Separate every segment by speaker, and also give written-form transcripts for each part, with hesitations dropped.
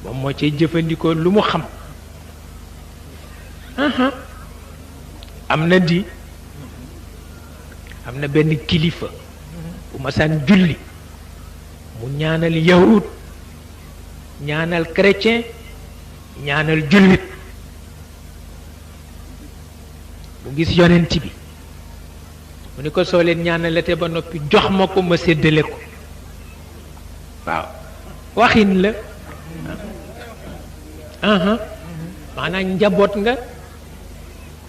Speaker 1: moom moo cay jëfandikoo lu mu xam am na benn kilifa bu masaan julli mu ñaanal yahud ñaanal chrétien ñaanal jullit mu gis yonent bi mu ni ko soo leen ñaanalate ba noppi jox ma ko ma séddale ko waaw waxin la maanaam njaboot nga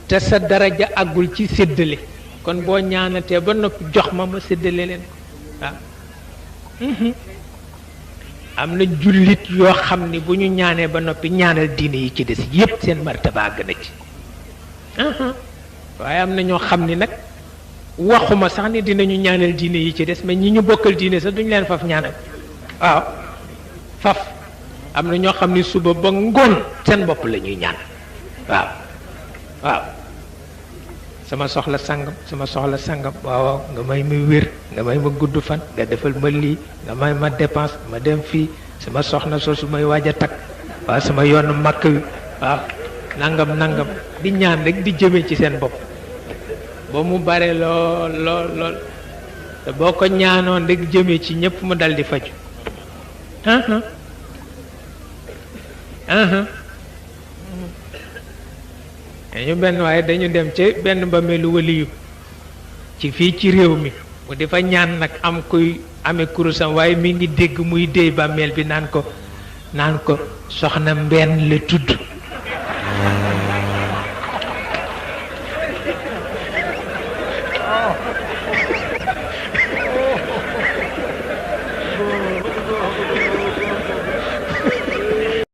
Speaker 1: te sa daraja àggul ci séddale kon boo ñaanatee ba noppi jox ma séddale leen ko waaw am na jullit yoo xam ni bu ñu ñaanee ba noppi ñaanal diine yi ci des yépp seen martaba àgg na ci waaye am na ñoo xam ni nag waxuma sax ni dinañu ñaanal diine yi ci des mais ñi ñu bokkal diine sax duñu leen faf ñaanal waaw faf am na ñoo xam ni suba ba ngoon seen bopp la ñuy ñaan waaw waaw sama soxla sangam waaw nga may ma wér nga may ma gudd fan nga defal ma lii nga may ma dépense ma dem fii sama soxna soosu may waaj a takk waaw sama yoonu màkk wi waaw nangam di ñaan rek di jëme ci seen bopp ba mu bare lool te boo ko ñaanoon rek jëme ci ñépp mu dal di faju ñu benn waaye dañu dem ci benn mbameelu waliyu ci fii ci réew mi mu di fa ñaan nag am kuy amee kurusam waaye mi ngi dégg muy déy bàmmeel bi naan ko soxna mbenn la tudd